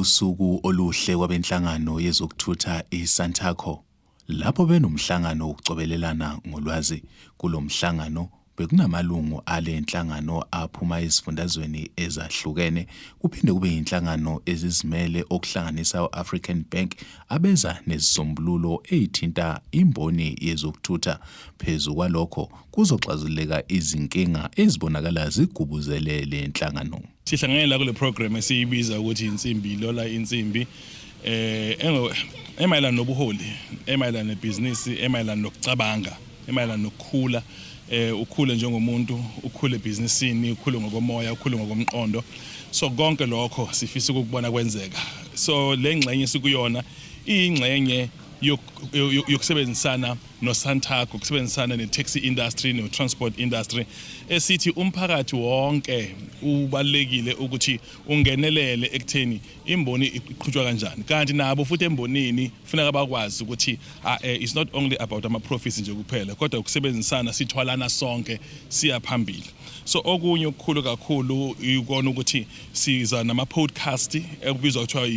Bekuwusuku oluhle kwabenhlangano yezokuthutha iSantaco lapho benomhlangano wokucobelelana ngolwazi. Kulo mhlangano bekunamalungu ale nhlangano aphuma ezifundazweni ezahlukene, kuphinde kube yinhlangano ezizimele okuhlanganisa u-African Bank abeza nezisombululo ezithinta imboni yezokuthutha. Phezu kwalokho kuzoxazululeka izinkinga ezibonakala zigubuzele le nhlangano. Sihlangene la kule program esiyibiza ukuthi insimbi lola insimbi emayelana nobuholi, emayelana nebhizinisi, emayelana nokucabanga, emayelana nokukhula, ukhule njengomuntu, ukhule ebhizinisini, ukhule ngokomoya, ukhule ngokomqondo. So konke lokho sifisa ukukubona kwenzeka. So le ngxenye sikuyona iyingxenye yokusebenzisana noSantaco, kusebenzisana ne-taxi industry no-transport industry, esithi umphakathi wonke ubalulekile ukuthi ungenelele ekutheni imboni iqhutshwa kanjani, kanti nabo futhi embonini kufuneka bakwazi ukuthi it's not only about ama-profits nje kuphela, kodwa ukusebenzisana, sithwalana sonke siya phambili. So okunye okukhulu kakhulu ikona ukuthi siza nama-podcast ekubizwa kuthiwa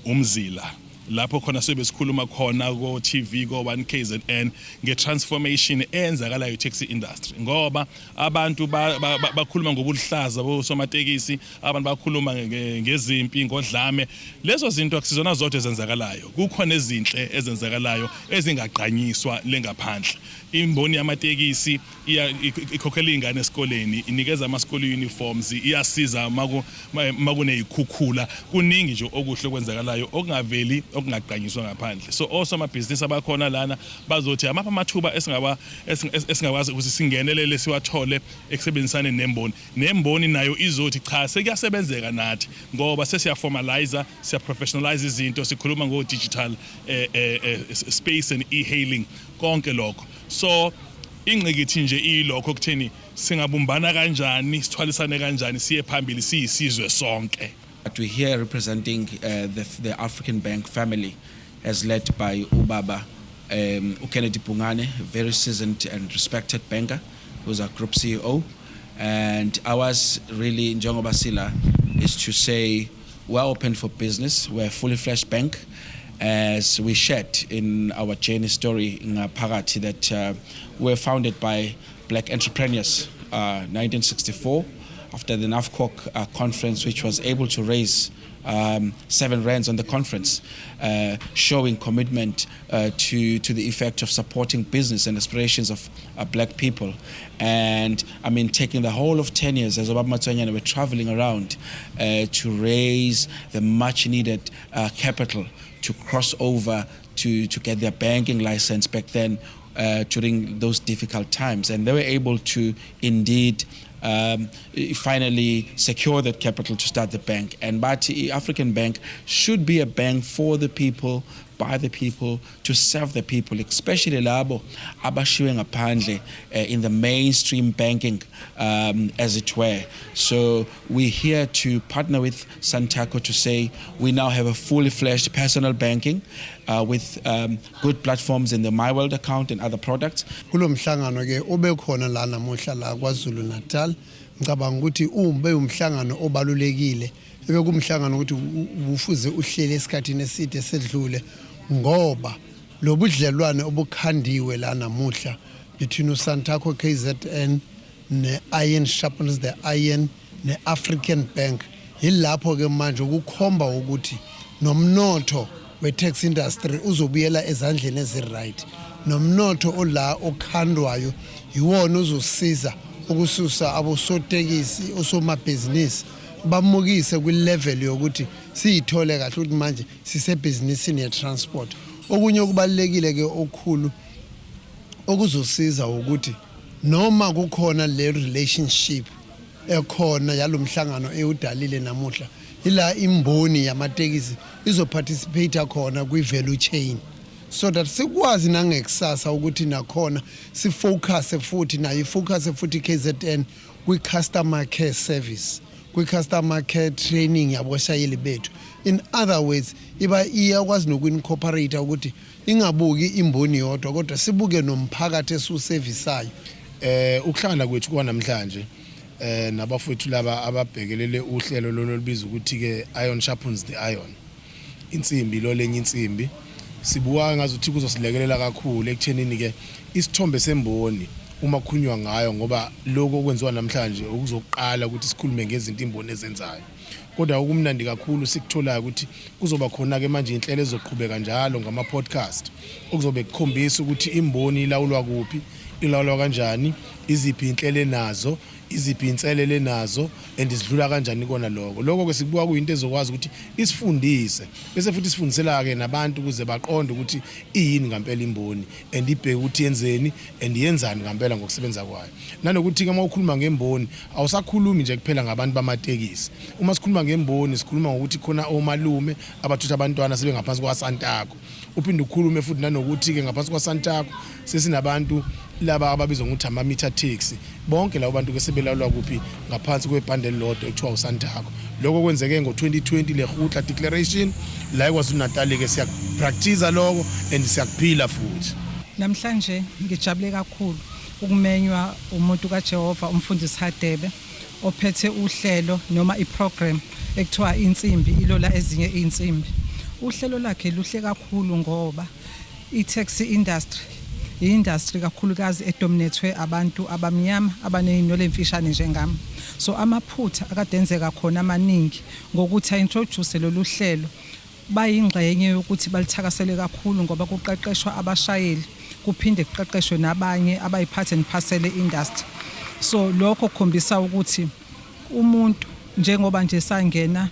umzila, lapho khona sobe sikhuluma khona ko-TV, ko-1 KZN, nge-transformation eyenzakalayo taxi industry, ngoba abantu bakhuluma ngobuluhlaza bosomatekisi, abantu bakhuluma ngezimpi, ngodlame. Lezo zinto akusizona zodwa ezenzakalayo, kukhona ezinhle ezenzakalayo ezingagqanyiswa lengaphandle. Imboni yamatekisi ikhokhela iy'ngane esikoleni, inikeza ama-school uniforms, iyasiza makuney'khukhula. Kuningi nje okuhle okwenzakalayo okungaveli, okungagqanyiswa ngaphandle. So osomabhizinisi abakhona lana bazothi amaphi amathuba esingakwazi ukuthi singenelele, siwathole ekusebenzisaneni nemboni. Nemboni nayo izothi cha, sekuyasebenzeka nathi ngoba sesiya-formalize, siya-professionalize izinto, sikhuluma ngo-digital space and e-hailing, konke lokho. So ingqikithi nje iyilokho kutheni singabumbana kanjani, sithwalisane kanjani, siye phambili siyisizwe sonke. But we're here representing the African Bank family as led by ubaba Kennedy Bungane, a very seasoned and respected banker who's our group CEO. And ours really, njengoba sila, is to say we're open for business. We're a fully fledged bank. As we shared in our journey story in Phakathi, that we're founded by black entrepreneurs, 1964, after the NAFCOC conference, which was able to raise 7 rands on the conference, showing commitment to the effect of supporting business and aspirations of black people. And I mean, taking the whole of 10 years as Obaba Matsunyane were traveling around to raise the much needed capital to cross over to get their banking license back then during those difficult times. And they were able to indeed finally secure that capital to start the bank. And but African Bank should be a bank for the people, by the people, to serve the people, especially labo abashiywe ngaphandle in the mainstream banking, as it were. So we're here to partner with Santaco to say we now have a fully fledged personal banking with good platforms in the MyWorld account and other products. Kulo mhlangano ke ube khona la namuhla la KwaZulu Natal, ngicabanga ukuthi ube umhlangano obalulekile, ebekumhlangano ukuthi ubufuze uhlele esikhathini eside sedlule, ngoba lobudlelwane obukhandiwe la namuhla between uSantaco KZN ne-Iron Sharpens the Iron ne-African Bank, yilapho ke manje ukukhomba ukuthi nomnotho we-taxi industry uzobuyela ezandleni ezi-right, nomnotho ola okhandwayo yiwona uzosiza ukususa abosotekisi, osomabhizinisi, bamukise kwi-level yokuthi siyithole kahle ukuthi manje sisebhizinisini ye-transport. Okunye okubalulekile ke okukhulu okuzosiza ukuthi noma kukhona le relationship ekhona yalomhlangano ewudalile namuhla, ila imboni yamatekisi izoparticipate khona kwi-value chain, so that sikwazi nangekusasa ukuthi nakhona sifocus futhi nayo ifocus futhi KZN kwi-customer care service, kwi-customer care training yabashayeli bethu. In other words, iba iyakwazi noku-incorporate ukuthi ingabuki imboni yodwa, kodwa sibuke nomphakathi esiwusevisayo. Ukuhlangana kwethu kwanamhlanje Nabafowethu laba ababhekelele uhlelo lolu olubizwa ukuthi ke Iron Sharpens the Iron, insimbi lo lenye insimbi, sibuka ngazuthi kuzosilekelela kakhulu ekuthenini ke isithombe semboni uma kukhulunywa ngayo, ngoba lokho okwenziwa namhlanje ukuzoqala ukuthi sikhulume ngezinto imboni ezenzayo. Kodwa okumnandi kakhulu sikutholayo ukuthi kuzoba khona ke manje inhlelo ezoqhubeka njalo ngama podcast okuzobe kukhombisa ukuthi imboni ilawulwa kuphi, ilawulwa kanjani, iziphi inhlelo enazo, iziphi inselele enazo and sidlula kanjani kona lokho. Lokho ke sikubuka kuyinto ezokwazi ukuthi isifundise, bese futhi isifundisela ke nabantu ukuze baqonde ukuthi iyini ngempela imboni and ibheke ukuthi yenzeni and yenzani ngempela ngokusebenza kwayo. Nanokuthi ke uma ukhuluma ngemboni awusakhulumi nje kuphela ngabantu bamatekisi. Uma sikhuluma ngemboni sikhuluma ngokuthi khona omalume abathutha abantwana sebengaphansi kwaSantaco. Uphinde ukhulume futhi nanokuthi ke ngaphansi kwaSantaco sesinabantu laba ababizwa ngokuthi ama-meter taxi. Bonke labo bantu ke sebelawulwa kuphi? Ngaphansi kwebhande elilodwa ekuthiwa uSantaco. Lokho kwenzeke ngo-2020 Lekgotla Declaration la eKwaZulu Natal. Ke siyakupractice lokho and siyakuphila futhi. Namhlanje ngijabule kakhulu ukumenywa umuntu kaJehova, umfundisi Hadebe, ophethe uhlelo noma iprogram ekuthiwa Insimbi Ilola Ezinye Insimbi. Uhlelo lakhe luhle kakhulu ngoba i-taxi industry i-industry kakhulukazi edominethwe abantu abamnyama abaney'nwele ey'mfishane njengami. So amaphutha akade enzeka khona amaningi ngokuthi a-introduce lolu hlelo bayingxenye yokuthi balithakasele kakhulu ngoba kuqeqeshwa abashayeli, kuphinde kuqeqeshwe nabanye abayi-part and parcel industry. So lokho kukhombisa ukuthi umuntu njengoba nje sangena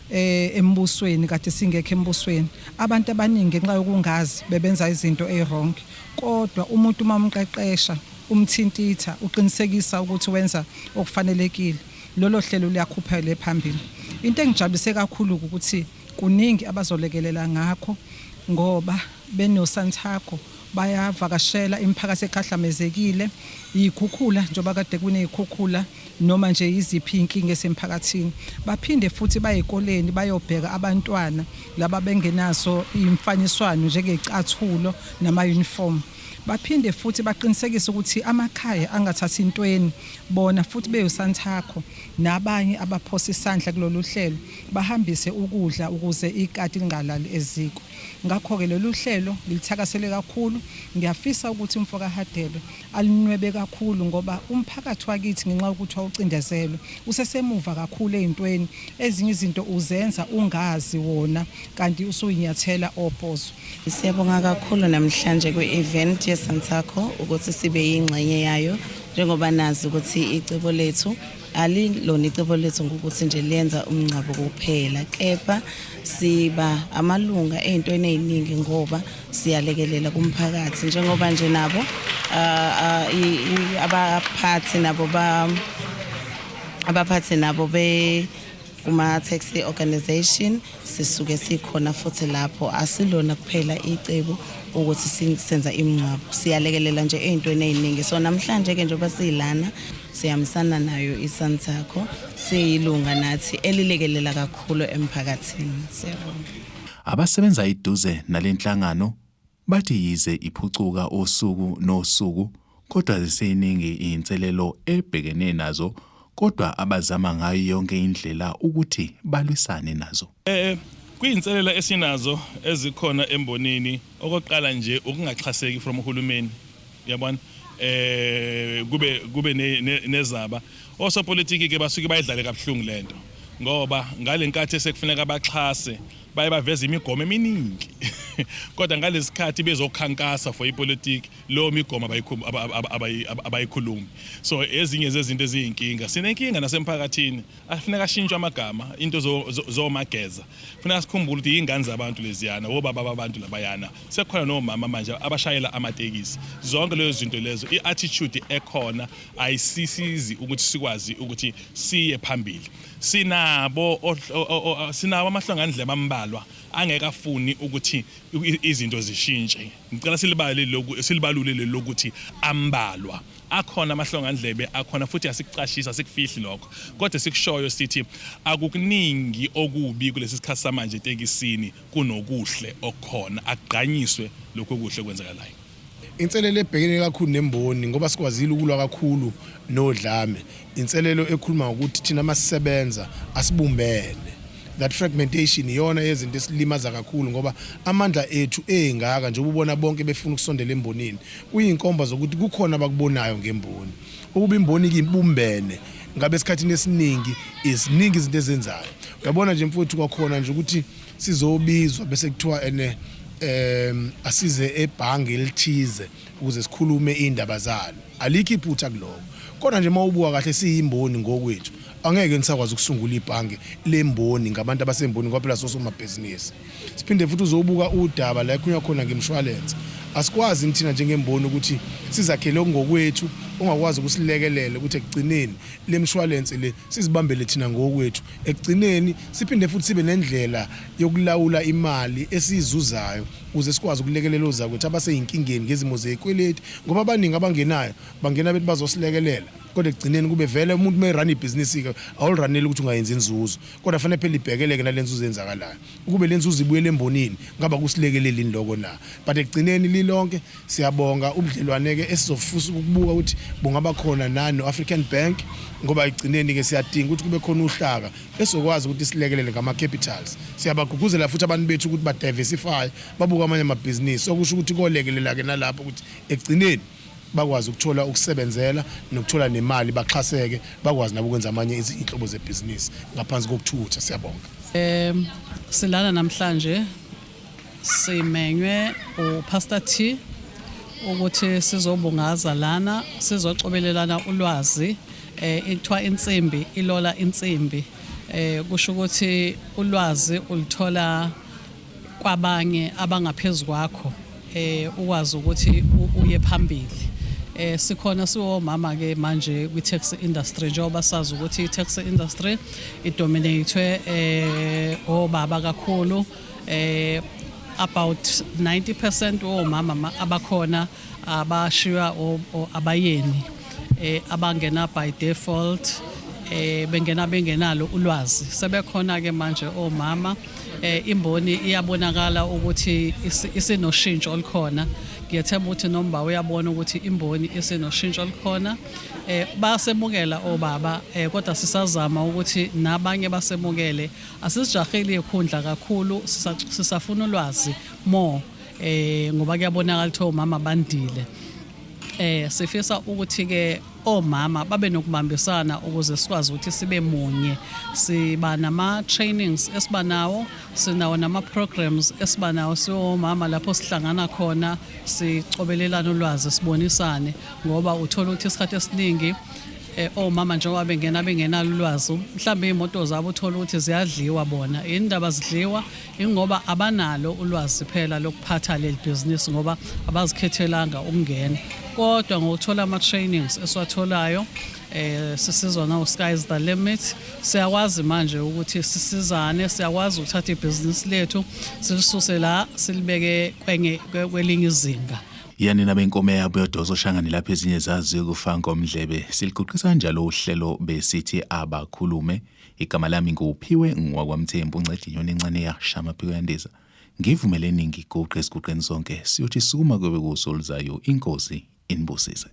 embusweni, kade singekho embusweni, abantu abaningi ngenxa yokungazi bebenza izinto ewrong, kodwa umuntu uma umqeqesha, umthintitha, uqinisekisa ukuthi wenza okufanelekile, lolo hlelo luyakhuphela phambili. Into engijabulise kakhulu ukuthi kuningi abazolekelela ngakho ngoba benoSantaco bayavakashela imiphakathi ekhahlamezekile yikhukhula, njengoba kade kuney'khukhula noma nje yiziphi iy'nkinga esemphakathini. Baphinde futhi baye ey'koleni bayobheka abantwana laba bengenaso imfaniswano njengey'cathulo nama-uniform. Baphinde futhi baqinisekise ukuthi amakhaya angathathi intweni, bona futhi beyoSantaco nabanye abaphosa isandla kulolu hlelo bahambise ukudla ukuze ikati lingalali eziko. Ngakho-ke lolu hlelo ngilithakasele kakhulu. Ngiyafisa ukuthi umfo kaHadebe alinwebe kakhulu ngoba umphakathi wakithi, ngenxa yokuthi wawucindezelwe, usesemuva kakhulu ey'ntweni. Ezinye izinto uzenza ungazi wona kanti usuyinyathela opozo. Siyabonga kakhulu namhlanje kwi-event yeSantaco ukuthi sibe yingxenye yayo, njengoba nazi ukuthi icebo lethu alilona icebo lethu ngokuthi nje liyenza umngcwabo kuphela, kepha siba amalunga ey'ntweni ey'ningi ngoba siyalekelela kumphakathi, njengoba nje nabo abaphathi nabo ba abaphathi nabo be kuma-taxi organization sisuke sikhona futhi lapho. Asilona kuphela icebo ukuthi senza imingcwabo, siyalekelela nje ey'ntweni ey'ningi. So namhlanje-ke njengoba siyilana sihambisana nayo iSantaco, siyilunga nathi elilekelela kakhulu emphakathini. Siyabonga. Abasebenza eduze nalenhlangano bathi yize iphucuka usuku nosuku kodwa ziseyiningi inselelo ebhekene nazo, kodwa abazama ngayo yonke indlela ukuthi balwisane nazo. Kuyinselela esinazo ezikhona embonini, okokuqala nje ukungaxhaseki from uhulumeni, uyabona, kube nezaba osopolitiki ke basuke bayidlale kabuhlungu lento, ngoba ngalenkathi esekufuneka baxhase baye baveza imigomo eminingi, kodwa ngalesikhathi bezokhankasa for ipolitiki leyo migomo abayikhulumi. So ezinye zezinto eziyinkinga, sinenkinga nasemphakathini, afuneka ashintshwe amagama into zomageza. Funeka sikhumbule ukuthi iy'ngane zabantu leziyana, obaba babantu labayana, sekukhona nomama manje abashayela amatekisi. Zonke lezo zinto lezo, i-attitude ekhona ayisisizi ukuthi sikwazi ukuthi siye phambili. Sinabo amahlongandlebe ambalwa angeke afuni ukuthi izinto zishintshe. Ngicela silibale lokhu, silibalule leli lokuthi ambalwa akhona amahlongandlebe akhona, futhi asikucashisa, asikufihli lokho, kodwa sikushoyo sithi akukuningi okubi kulesi sikhathi samanje etekisini kunokuhle okukhona. Akugqanyiswe lokhu okuhle kwenzakalayo. Inselelo ebhekene kakhulu nemboni ngoba sikwazile ukulwa kakhulu nodlame. Inselelo ekhuluma ngokuthi thina masisebenza asibumbene. That fragmentation iyona yezinto esilimaza kakhulu ngoba amandla ethu engaka njengoba ubona bonke befuna ukusondela embonini. Kuyinkomba zokuthi kukhona abakubonayo ngemboni. Ukuba imboni ibumbene ngabe esikhathini esiningi iziningi izinto ezenzayo. Uyabona nje mfowethu kwakhona nje ukuthi sizobizwa bese kuthiwa ene asize ebhange elithize ukuze sikhulume indaba zalo. Alikho iphutha kuloko. Kodwa nje mawubuka kahle siyimboni ngokwethu angeke nisakwazi ukusungula ibhange lemboni ngabantu abasemboni ngoba phela sosomabhizinisi. Siphinde futhi uzobuka udaba la ekhulunywa khona ngemshwalense. Asikwazi thina njengemboni ukuthi sizakhele okungokwethu ongakwazi ukusilekelela ukuthi ekugcineni le mshwalense le sizibambele thina ngokwethu. Ekugcineni siphinde futhi sibe nendlela yokulawula imali esiyizuzayo ukuze sikwazi ukulekelela ozakwethu abaseyinkingeni ngezimo zezikweleti ngoba abaningi abangenayo bangena bethi bazosilekelela kodwa ekugcineni kube vele umuntu uma erun ibhizinisi-ke awuliraneli ukuthi ungayenzi inzuzo kodwa fanele phela ibhekeleke nale nzuzo eyenzakalayo ukube le nzuzo ibuyele embonini ngaba kusilekelelini lokho na but ekugcineni lilonke siyabonga ubudlelwane-ke esizofusa ukubuka ukuthi bungaba khona nani no-African Bank ngoba ekugcineni-ke siyadinga ukuthi kube khona uhlaka esizokwazi ukuthi silekelele ngama-capitals. Siyabagqugquzela futhi abantu bethu ukuthi ba-diversify babuke amanye amabhizinisi okusho ukuthi kolekelela-ke nalapho ukuthi ekugcineni bakwazi ukuthola ukusebenzela nokuthola nemali baxhaseke bakwazi nabo ukwenza amanye izinhlobo zebhizinisi ngaphansi kokuthutha. Siyabonga. Silana namhlanje simenywe uPastor T ukuthi sizobungaza lana sizocobelelana ulwazi ithiwa insimbi ilola insimbi kusho ukuthi ulwazi ulithola kwabanye abangaphezulu kwakho ukwazi ukuthi uye phambili. Sikhona siwomama ke manje kwi taxi industry njengoba sazi ukuthi i taxi industry idominatwe obaba kakhulu, about 90% womama abakhona abashiywa abayeni, abangena by default, bengena bengenalo ulwazi. Sebekhona ke manje omama, imboni iyabonakala ukuthi isinoshintsho olukhona. Ngiyethemba ukuthi nomba uyabona ukuthi imboni isinoshintsho olukhona. Basemukela obaba, kodwa sisazama ukuthi nabanye basemukele. Asisijahile ikhundla kakhulu, sisafuna ulwazi more, ngoba kuyabonakala ukuthi omama bandile. Sifisa ukuthi ke omama babe nokubambisana ukuze sikwazi ukuthi sibe munye. Siba nama trainings esiba nawo, sinawo nama programs esiba nawo siwomama lapho sihlangana khona sicobelelana ulwazi, sibonisane, ngoba uthola ukuthi isikhathi esiningi omama njengoba bengena bengenalo ulwazi, mhlawumbe iy'moto zabo uthola ukuthi ziyadliwa. Bona indaba zidliwa ingoba abanalo ulwazi phela lokuphatha leli bhizinisi ngoba abazikhethelanga ukungena. Kodwa ngokuthola ama-trainings esiwatholayo, sisizwa na sky is the limit, siyakwazi manje ukuthi sisizane, siyakwazi ukuthatha ibhizinisi lethu silisuse la silibeke kwenye kwelinye izinga. Yani nabenkomo yabo yodoso shangane lapho ezinye zaziyo kufa ngomdlebe. Siliguqisa kanjalo uhlelo besithi abakhulume. Igama lami nguPhiwe ngwakwaMthembu, unceda inyoni encane yasha amaphiko yandiza. Ngivumeleni ngiguqe esiguqeni sonke siyothi sukuma kube kuso oluzayo. Inkosi inibusise.